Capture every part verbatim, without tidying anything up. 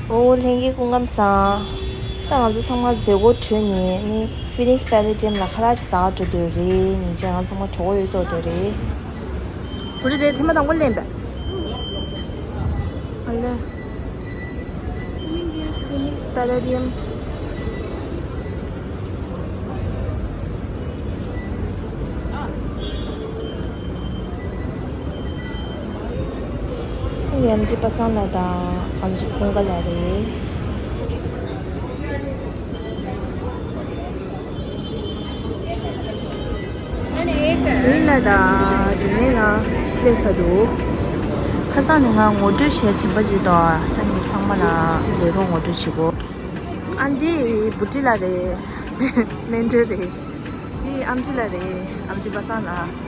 ཨོ་ལྷན་རྒྱས་སྐུ་ཁམས་བཟང་། ད་ང་ཚོ་ཚང་མ་མཛད་སྒོ་གྲོལ་ནས་ནི་Phoenix Palladium ལ་ཁ་ལག་ཅིག་ཟ་ག་འགྲོ་འདོད་རེད། ཉིན་ཅིག་ང་ཚང་མ་གྲོགས་པོ་ཡོད་མདོག་མདོག་རེད། བུ་ཆུང་དེ་ཐེངས་མ་དང་པོ་ལེན་པས། ཨ་ལེ། Palladium། ཨ་ནི་ཨམ་ཆི་པ་སངས་ལགས་དང་ཨམ་ཆི་ཀུན་དགའ་ལགས་རེད། ཨ་ནི་ཨེ་ཀ་དྲུང་ཡིག་ལགས་དང་དྲུང་ལས་ལགས་སླེབས་ཚར་འདུག་ཁ་སང་ནས་ང་ངོ་སྤྲོད་བྱས་དྲན་པ་བརྗེད་འདུག་ད་ངས་ཚང་མ་ལ་ལས་རོགས་ངོ་སྤྲོད་བྱེད་དགོས། ཨ་འདི་བུ་ཁྲིད་ལགས་རེད། སྨན་སྒྲོན་རེད། འདི་ཨམ་ཆི་ལགས་རེད། ཨམ་ཆི་པ་སངས་ལགས།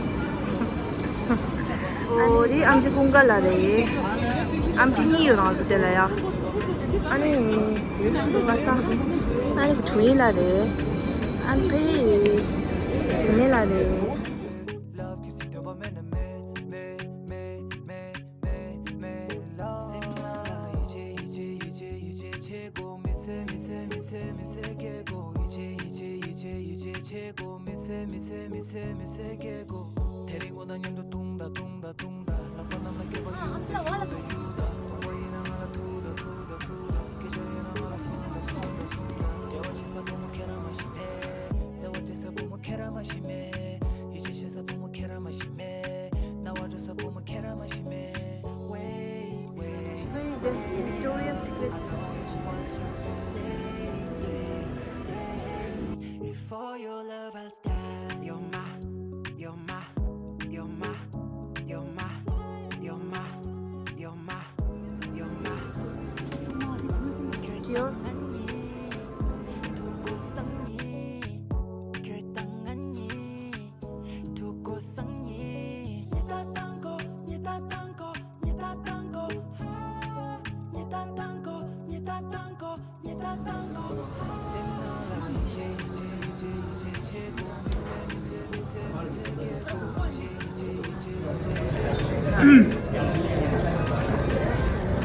ཨོ་འདི་ཨམ་ཆི་ཀུན་དགའ་ལགས་རེད། ཨམ་ཆི་གཉིས་ཡོད་རང་ཚོ་དེ་ལ་ཡ། ཨ་ནི་པ་སངས། ཨ་ནི་དྲུང་ཡིག་ལགས་རེད། ཨ་ནི་ཕ་ཡི་དྲུང་ལས་ལགས་རེད།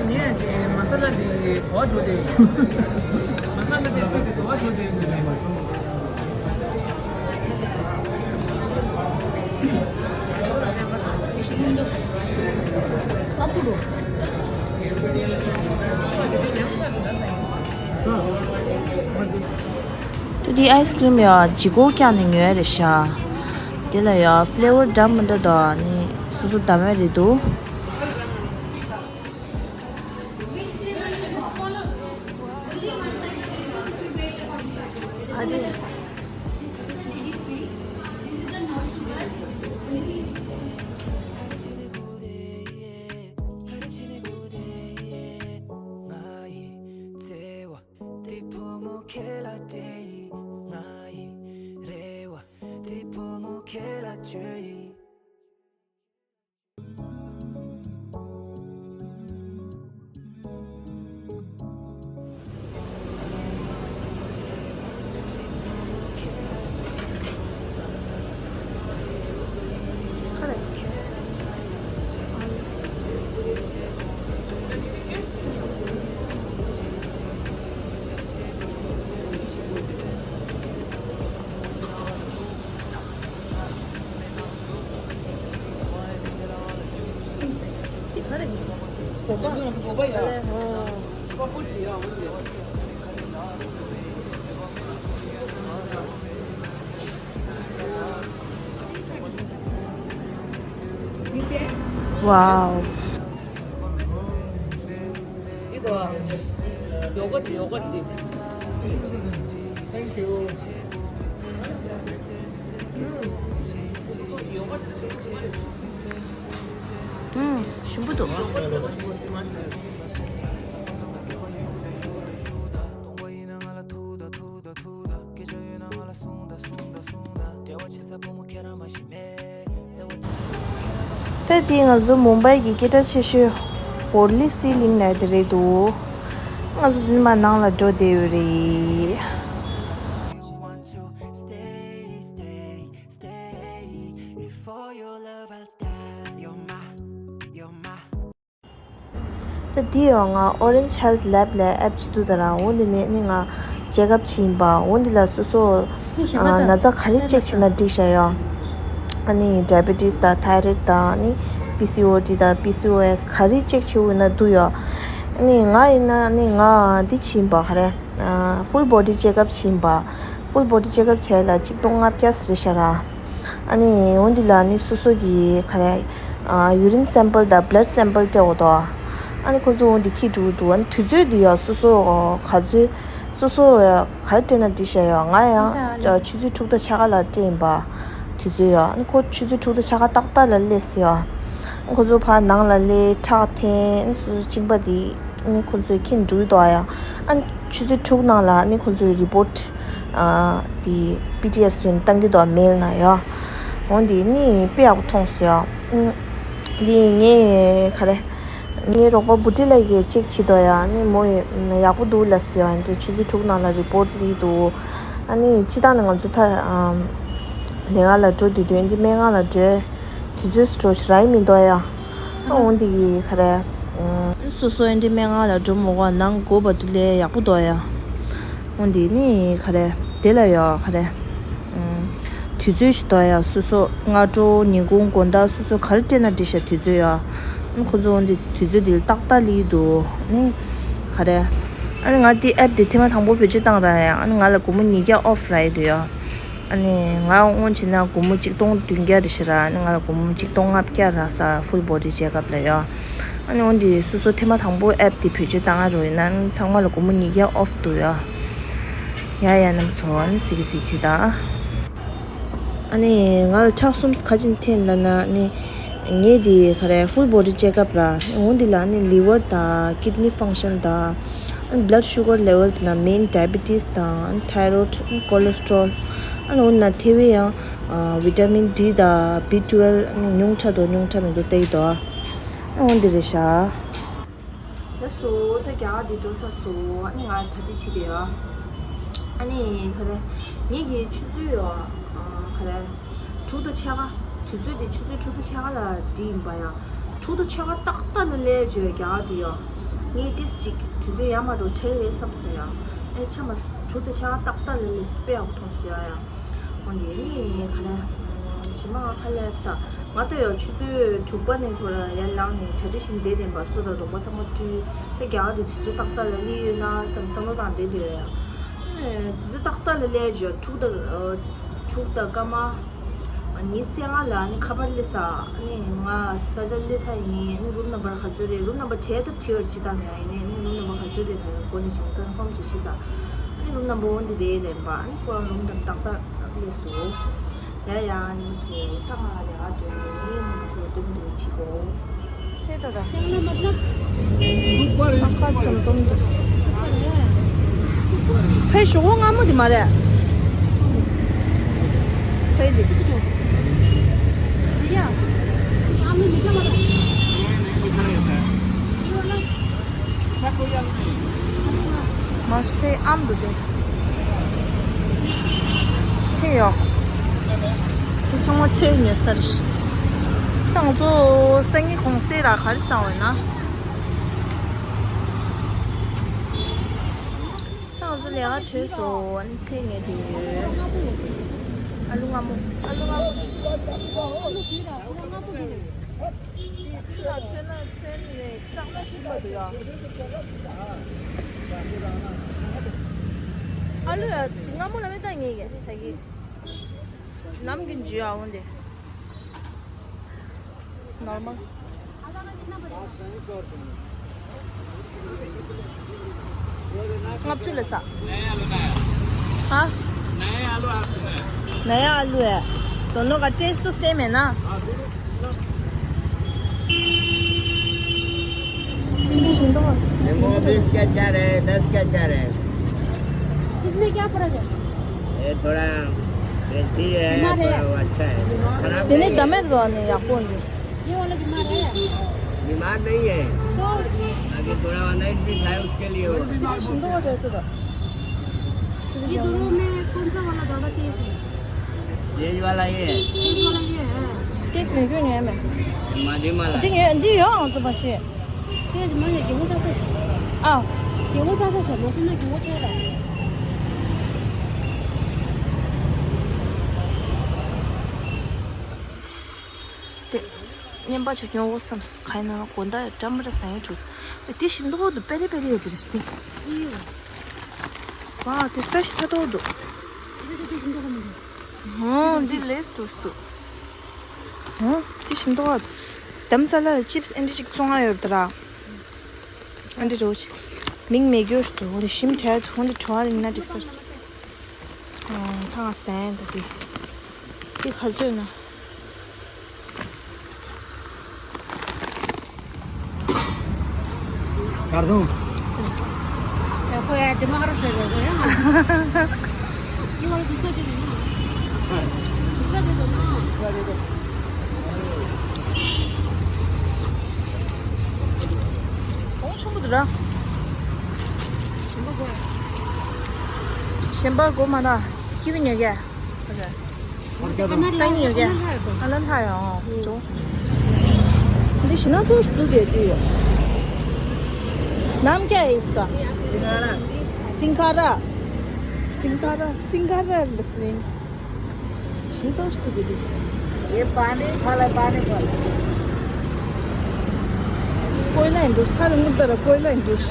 ངས་ཀྱི་མ་ས་ལ་འདི་གོ་བ་འགྲོ་དེ། མ་ས་ལ་འདི་ཚིག་འདི་གོ་བ་འགྲོ་དེ། ད་འདི་ཨའི་སི་ཀི་རིམ་ཡང་ལྗིད་ཁོག་བཀྱགས་ནས་ཉོས་རེད་ཤག་དེ་ལ་ཡང་ཕི་ལེ་ཝར་འདྲ་མི་འདྲ་དང་ནི་སོ་སོ་འདམ་ཡ་རེད་འདུག Wow. འདི་དང་ཡོ་ག་ཡོ་ག་འདི། Thank you. ཨུམ། ཞིམ་པོ་འདུག་ད་འདི་ང་ཚོ་མུམ་བྷའི་གི་སྐད་གྲགས་ཆེ་ཤོས་ཝོར་ལི་སི་ལིང་ལབ་དེ་རེད་འདུག་ང་ཚོ་འདི་མ་ནང་ལ་འགྲོ་བསྡད་ཡོད་རེད། ད་འདི་ཡང་ང་Orange Health Lab ལས་ཨེབ་ཅིག་འདུག་ད་ར། འོ་འདི་ནས་ནི་ང་ཅེག་ཨབ་བྱེད་ཡིན་པ། འོ་འདི་ལ་སོ་སོ་ཨ་ན་ཚ་ག་རེ་ཅེག་བྱེད་ན་འགྲིག་ཤག་ཡ། ཨ་ནི་ཌའི་བི་ཊི་སི་དང་ཐའི་རོཌ་དང་ནི་པི་སི་ཨོ་ཌི་དང་པི་སི་ཨོ་ཨེས་ག་རེ་ཅེག་བྱེད་འོས་ན་འདུག་ཡ། ཨ་ནི་ང་ཡིན་ན་ནི་ང་འདི་བྱེད་ཡིན་པ། ག་རེ། ཨ་ཧྥུལ་བོ་ཌི་ཅེག་ཨབ་བྱེད་ཡིན་པ། ཧྥུལ་བོ་ཌི་ཅེག་ཨབ་བྱས་ལ་གཅིག་སྟོང་ལྔ་བརྒྱ་ཟེར་ཤག་ར། ཨ་ནི་འོ་འདི་ལ་ནི་སོ་སོ་གི་ག་རེ། ཨ་ཡུ་རིན་སེམ་པལ་དང་བྷ་ལཌ་སེམ་པལ་སྤྲད་འོ་དོ། ཨ་ནི་ཁོ་ཚོ་འོ་འདི་ཁྱེར་འགྲོ་གི་འདུག་ཨ་ནི་དུས་ཚོད་འདི་ཡ་སོ་སོ་ག་ཚོད་སོ་སོ་ག་རེ་སྤྲད་ན་འགྲིག་ཤག་ཡ། ང་ཡང་ཆུ་ཚོད་དྲུག་དང་ཕྱེད་ཀ་ལ་སྤྲད་ཡིན་པ། དུས་ཚོད་ཡ། ཨ་ནི་ཁོ་ཆུ་ཚོད་དྲུག་དང་ཕྱེད་ཀ་ཏག་ཏག་ལ་སླེབས་སོང་ཡ། ཨ་ནི་ཁོ་ཚོ་ཕར་ནང་ལ་སླེབས་ཁྲག་འཐེན། ཨ་ནི་སོ་སོ་གཅིན་པ་འདི་ཨ་ནི་ཁོ་ཚོས་ཁྱེར་འགྲོ་གི་འདུག་ཡ། ཨ་ནི་ཆུ་ཚོད་དྲུག་ནང་ལ་ཨ་ནི་ཁོ་ཚོའི་རི་པོཊ་ཨ་དེ་པི་ཌི་ཨེཕ་བཟོས་ནས་བཏང་གི་འདུག་མེལ་ནང་ཡ། འོ་འདི་ནི་དཔེ་ཡག་པོ་མཐོང་སོང་ཡ། ཨུམ། འདི་ངས་ག་རེ། ངའི་རོགས་པ་བུ་ཁྲིད་ལགས་ཀྱིས་ཅེག་བྱེད་དོ་ཡ། ཨ་ནི་མོ་ཡིས་ཡག་པོ་འདུག་ལབ་སོང་ཡ། འདི་ཆུ་ཚོད་དྲུག་ནང་ལ་རི་པོཊ་སླེབས་འདུག་ཨ་ནི་སྤྱིར་བཏང་ནི་ང་ཚོ་ད་ཨམ་ལས་ཀ་ལ་འགྲོ་དུས་དོན་འདི་སྨན་ཁང་ལ་འགྲོ་དུས་ཚོད་སུ་འགྲོ་ཞིག་རག་གི་མི་འདུག་ཡ། ཨ་འོ་འདི་གི་ག་རེ། ཨུམ། སོ་སོ་ཨེ་འདྲའི་སྨན་ཁང་ལ་འགྲོ་མི་དགོས་པ་ནང་དགོས་པ་དུ་ལས་ཡག་པོ་འདུག་ཡ། འོ་འདི་ནི་ག་རེ། དེ་ལ་ཡ་ག་རེ། ཨུམ། དུས་ཚོད་ཞིག་འདུག་ཡ། སོ་སོ་སྔ་དྲོ་ཉིན་གུང་དགོང་དག་སོ་སོ་ག་རེ་སྤྲད་ན་འགྲིག་ཤག་དུས་ཚོད་ཡ། ཨ་ཁོ་ཚོ་འོ་འདི་དུས་ཚོད་འདི་ལ་ཏག་ཏག་སླེབས་འདུག་ནི་ག་རེ། ཨ་ནི་ང་འདི་ཨེབ་འདི་ཐེངས་མ་དང་པོ་བེད་སྤྱོད་བཏང་ར་ཡ། ཨ་ནི་ང་ལ་སྒོར་མོ་ཉིས་བརྒྱ་ཨོཕ་རག་གི་འདུག་ཡ། ཨ་ནི་ང་སྔོན་བྱས་ན་སྒོར་མོ་གཅིག་སྟོང་བདུན་བརྒྱ་རེད་ཤག་ར། ཨ་ནི་ང་ལ་སྒོར་མོ་གཅིག་སྟོང་ལྔ་བརྒྱ་རག་ས། ཧྥུལ་བོ་ཌི་ཅེག་ཨབ་ལ་ཡ། ཨ་ནི་འོ་འདི་སོ་སོ་ཐེངས་མ་དང་པོ་ཨེབ་འདི་བེད་སྤྱོད་བཏང་ཨ་རོ་ཡིན་ན་ཨ་ནི་ཚང་མ་ལ་སྒོར་མོ་ཉིས་བརྒྱ་ཨོཕ་འདུག་ཡ། ཡ་ཡ་རྣམ་པ་ཚོ་ཨ་ནི་གཟིགས་གཟིགས་བྱེད་དང་། ཨ་ནི་ང་ལ་ཁྲག་གསུམ་ག་ཅིན་འཐེན་ལབ་ན་ཨ་ནི་ངས་འདི་ག་རེ་ཧྥུལ་བོ་ཌི་ཅེག་ཨབ་ར། འོ་འདི་ལ་ཨ་ནི་ལི་ཝར་དང་ཀིཌ་ནི་ཕང་ཤན་དང་། ཨ་ནི་བྷ་ལཌ་ཤུ་གར་ལེ་ཝལ་དེ་ན་མེན་ཌའི་བི་ཊི་སི་དང་ཐའི་རོཌ་ཀོ་ལེ་སི་ཊི་རོལ། ཨ་ནི་འོ་ན་ཐེ་བའི་ཡང་ཨ་ཝི་ཊ་མིན་ཌི་དང་བི་ཊུ་ཝེལ་ཨ་ནི་ཉུང་དྲགས་འདུག་ཉུང་དྲགས་མི་འདུག་བལྟས་ཡོད་དོ། ཨ་འོ་འདི་རེད་ཤག་ལགས་སོ། ད་རྒྱ་གར་འདི་འགྲོ་ཚར་སོང་། ཨ་ནི་ང་གྲ་སྒྲིག་བྱེད་དེ་ཡོད། ཨ་ནི་ག་རེ། ངེད་ཀྱི་ཆུ་ཚོད་ཡོད། ཨ་ག་རེ། དྲུག་དང་ཕྱེད་ཀ་དུས་ཚོད་དེ་ཆུ་ཚོད་དྲུག་དང་ཕྱེད་ཀ་ལ་སྒྲིག་ཡིན་པ་ཡ། དྲུག་དང་ཕྱེད་ཀ་ཏག་ཏག་ལ་སླེབས་བྱས་རྒྱ་གར་འདི་ཡོད། ངས་ཏིས་ཅིག་དུས་ཚོད་ཡར་མར་འགྲོ་ཆེ་རེད་བསམ་སོང་ཡ། ཨ་ནི་ཆ་མ་དྲུག་དང་ཕྱེད་ཀ་ཏག་ཏག་ལ་སླེབས་དཔེ་ཡག་པོ་མཐོང་སོང་ཡ། འོ་འདི་ནི་ག་རེ། ཞི་མ་ང་ཁ་ལས་ད་ང་ལྟ་ཡོད་ཆུ་ཚོད་དྲུག་པ་ནས་ཁོ་ར་ཡར་ལངས་ནས་གྲ་སྒྲིག་བྱས་བསྡད་བསྡད་པ། སོ་དང་གདོང་པ་ཚང་མ་བཀྲུས། ད་རྒྱ་གར་དུ་དུས་ཚོད་ཏག་ཏག་ལ་སླེབས་ཡོད་ན་བསམ་བསམ་བློ་བཏང་བསྡད་ཡོད་ཡ། ཨེ་དུས་ཚོད་ཏག་ཏག་ལ་སླེབས་བྱས་དྲུག་དང་ཨ་དྲུག་དང་སྐར་མ་ཉི་ཤུ་རྩ་ལྔ་ལ་ནི་ཁ་པར་སླེབས་ས། ནི་ང་ས་ཆ་སླེབས་ས་ཡིན། ནི་རུམ་ནམ་བར་ག་ཚོད་རེད། རུམ་ནམ་བར་བྲལ་ད་བྲིས་བར་ཅི་ལྟ་ནས་ཡིན་ནས། ནི་རུམ་ནམ་བར་ག་ཚོད་རེད་ལབ་ནས་སྒོ་ནས་ཅིག་ཀོན་ཕོམ་ཅིག་བྱེད་ས། ནི་རུམ་ནམ་བར་འོ་འདི་རེད་ལབ་པ། ནི་ཁོ་རང་རུམ་དང་ཏག་ཏག་སླེབས་སོང་། ཡ་ཡ་ནི་སོ་ད་ང་ལས་ཀ་འགྲོ་ཡིན། ནི་སོ་དུང་དུང་བྱེད་དགོས། ཚེ་ད་ད། ཨ་ཁ་འཛོམས་འཛོམས་འདུག་ཕའི་ཞོག་ཁོག་སྔ་མོ་དེ་མ་རེད། ཕའི་དེ། མ་ཤི་ཨམ་འདུག་དེ། ཚེ་ཡོད། ཚེ་ཚང་མ་ཚེ་ཉོ་ས་རེད། ད་ང་ཚོ་སང་ཉིན་གུང་སེང་རག་ག་རེ་ཟ་འོས་ན། ད་ང་ཚོ་ལས་ཀ་གྲོལ་སོང་། ཨ་ནི་ཚེ་ཉོས་བསྡད་ཡོད། ཨ་ལུ་སྔ་མོ། ཨ་ལུ་སྔ་མོ། དེ་ཆུ་ལ་ཚོད་ན་ཚོད་ནས་སྐྲག་ན་ཤི་མ་འདུག་ཡ། ཨ་ལུ་ཡ་སྔ་མོ་ལ་མེ་ཏ་ངེས་ཀྱི་ད་གི་ནམ་གྱི་འཇུ་ཡ་འོང་དེ། नॉर्मल। ལྔ་བཅུ་ལ་ཟ། हाँ? नया आलू है। दोनों का टेस्ट तो सेम है ना? देखो, बीस का चार है, दस का चार है। इसमें क्या फर्क है? ये थोड़ा मिर्ची है, थोड़ा वो अच्छा है। खराब नहीं है। ये वाला बीमार है? बीमार नहीं है। तो? आगे थोड़ा अनाज भी खाए, उसके लिए हो। ये दोनों में कौन सा वाला ज्यादा तेज है? तेज वाला ये है। तेज वाला ये है। तेज में क्यों नहीं है मैं? मादिम वाला। འདི་ངས་འདི་ཡོང་ཐུབ་པ་ཞིག་ཁྱེད་ཀྱི་མ་ཡ་རྒྱལ་པོ་ཆགས་ས་ཞིག་ཨ། རྒྱལ་པོ་ཆགས་ས་ཞིག་མ་སོང་ན་རྒྱལ་པོ་ཆགས་ལ། དེ། བརྙན་པ་ཆུ་སྐྱོན་འོ་བསམ་སུ་ཁ་ཡིན་ན་དགོན་བདག་ཡ་འགྲམ་ར་ཟ་ཡིན་འགྲོ། དེ་ཞིམ་མདོག་འདུག་པེ་རེ་པེ་རེ་ཡ་ཅི་རེ་སྟེ། ཝ་དེ་ཕེ་རེ་ཤི་ཚ་མདོག་འདུག་ཧོ་འདི་ལེས་འགྲོ་སྟུ། ཧོ་དེ་ཞིམ་མདོག་འདུག་དམ་ས་ལ་ཅིབ་སི་ཨེ་འདྲ་ཅིག་བཙོང་ང་ཡོད་དེ་ར། ཨ་འདི་རོ་ཆི། མིང་མེད་རྒྱུར་དུ་འོ་རེ་ཞིམ་དྲག་དུ་འོ་འདི་བྲོ་བ་རིང་ན་འགྲིག་ས། ཨོ་ཐང་ཟན་ད་དེ། དེ་ག་ཚོད་ན། གར་དུང་། ཡ་ཁོ་ཡ་དེ་མ་ཧར་ཟེར་རོ་ཡ། ཡི་བར་དུ་ས་དེ་རེད་ན། ས་དེ་རེད་ན། ཨོ་ཆུང་པོ་འདུག་ར། གཞན་པ་གོ་མ་ན་ཀི་བི་ཉོ་ག་ས་ཉོ་ག་ཨ་ལ་ལྷ་ཡང་ཅོ། འདི་ཤི་ན་ཚོ་སུ་གེ་དུ་ཡོ། नाम क्या है इसका? सिंघाड़ा। सिंघाड़ा। सिंघाड़ा लिसनिंग। ཤིང་ཏོག་ཞིག་ཏུ་གི་འདུག ये पानी फल है, पानी फल। कोयला इंडूस था, मुद्दा कोयला इंडूस।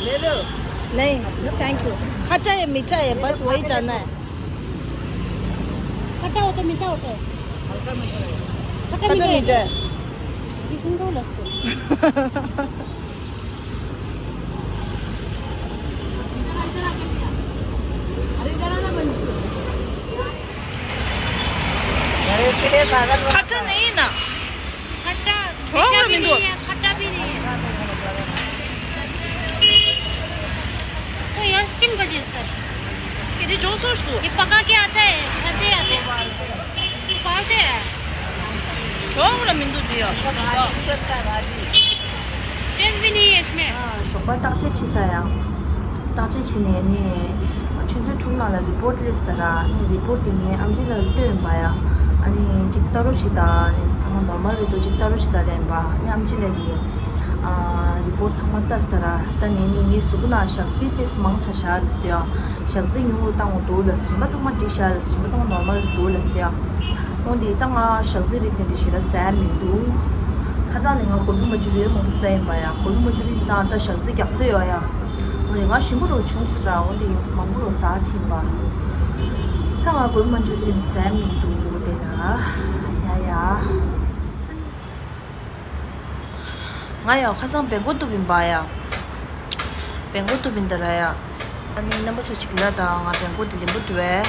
ले लो। नहीं, थैंक यू। खट्टा है, मीठा है, बस वही जानना है। खट्टा होता है, मीठा होता है। खट्टा खट्टा मीठा है। मीठा है। ये सुन दो लस्को। खट्टा नहीं है ना। खट्टा। थोड़ा भी नहीं है, खट्टा भी नहीं है। तो यह स्टीम का जैसा है। ये जो सॉस तो। ये पका के आता है, ऐसे ही आता है। उबालते हैं। ཐོག་ར་མི་འདུག་དེ་ཡ། टेस्ट भी नहीं है इसमें। ཞོགས་པ་བརྟག་དཔྱད་བྱེད་ས་ཡ། བརྟག་དཔྱད་བྱེད་ནས་ནི། ཆུ་ཚོད་དྲུག་ནང་ལ་རི་པོར་ཊི་སླེབས་ས་ར། ནི་རི་པོར་ཊི་དེ་ངས་ཨམ་ཆི་ལ་སྟོན་པ་ཡ། ཨ་ནི་ཅིག་ལྟ་རོགས་བྱེད་ད་ནི་ཚང་མ་ནོར་མལ་རེད་འདུག་ཅིག་ལྟ་རོགས་བྱེད་ད་ལན་པ། ནི་ཨམ་ཆི་ལ་ཡི། རི་པོར་ཊི་ཚང་མ་ལྟ་ས་ར། ལྟ་ནས་ནི་ངའི་གཟུགས་པོ་ནང་ཞག་རྩི་ཏེས་མང་དྲགས་བཞག་རེད་ཟེར་ཡ། ཞག་རྩི་ཉུང་རུ་བཏང་འོ་འདུག་ལ་ཟེར། ཞིམ་པ་ཚང་མ་འགྲིག་བཞག་ལ་ཟེར། ཞིམ་པ་ཚང་མ་ནོར་མལ་རེད་འདུག་ལ་ཟེར་ཡ། འོ་འདི་ད་ང་ཞག་རྩི་རིགས་དེ་འདྲ་ཞེ་དྲག་ཟ་ཡ་མི་འདུག་ཁ་སང་ནས་ང་གོ་བི་མ་ཅུ་རི་མང་པོ་ཟ་ཡིན་པ་ཡ། གོ་བི་མ་ཅུ་རི་དང་ད་ཞག་རྩི་རྒྱག་རྩི་ཡོད་ཡ། འོ་ནི་ང་ཞིམ་པོ་རུ་བྱུང་ཟེར་ར། འོ་འདི་མང་པོ་རུ་ཟ་ཕྱིན་པ། ད་ང་གོ་བི་མ་ཅུ་རི་ཟ་ཡ་མི་འདུག་དེ་ན། ཡ་ཡ། ང་ཡང་ཁ་སང་བེང་གོ་ཏུ་བིན་པ་ཡ། བེང་གོ་ཏུ་བིན་ད་ར་ཡ། ཨ་ནི་རྣམ་པ་ཚོ་ཅིག་ལ་ད་ང་བེང་གོ་དེ་ལེན་པོ་དུ་བས།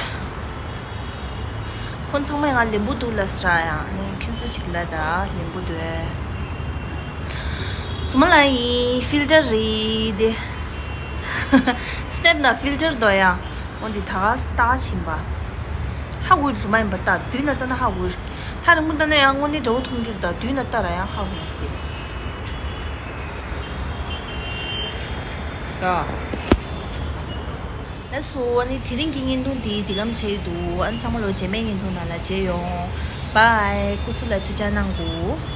ཁོང་ཚང་མས་ང་ལེན་པོ་དུ་ལ་སྲ་ཡ། ཨ་ནི་ཁྱོད་ཚོ་ཅིག་ལ་ད་ལེན་པོ་དུ་བས། སུ་མ་ལ་ཡི་ཕིལ་ཏར་རེད་དེ། སི་ནེབ་ན་ཕིལ་ཏར་དོ་ཡ། འོན་ཏེ་ད་ག་ལྟ་ཕྱིན་པ། ཧ་གོ་རུ་སུ་མ་ཡིན་པ་ལྟ་དུས་ན་ལྟ་ན་ཧ་གོ་རུ། ཐག་རིང་པོ་ལྟ་ན་ཡང་དངོས་གནས་འདྲ་བོ་མཐོང་གི་རེད། ད་དུས་ན་ལྟ་ར་ཡང་ཧ་གོ་གི་རེད། ད། ལགས་སོ། ཨ་ནི་དེ་རིང་གི་བརྙན་ཐུང་འདི་འདི་གམ་བྱས་ཡོད་འདུག་ཨ་ནི་ཚང་མ་ལོ་རྗེས་མའི་བརྙན་ཐུང་ནང་ལ་མཇལ་ཡོང་། བཱའི། སྐུ་གཟུགས་ལ་ཐུགས་ཅག་གནང་དགོས།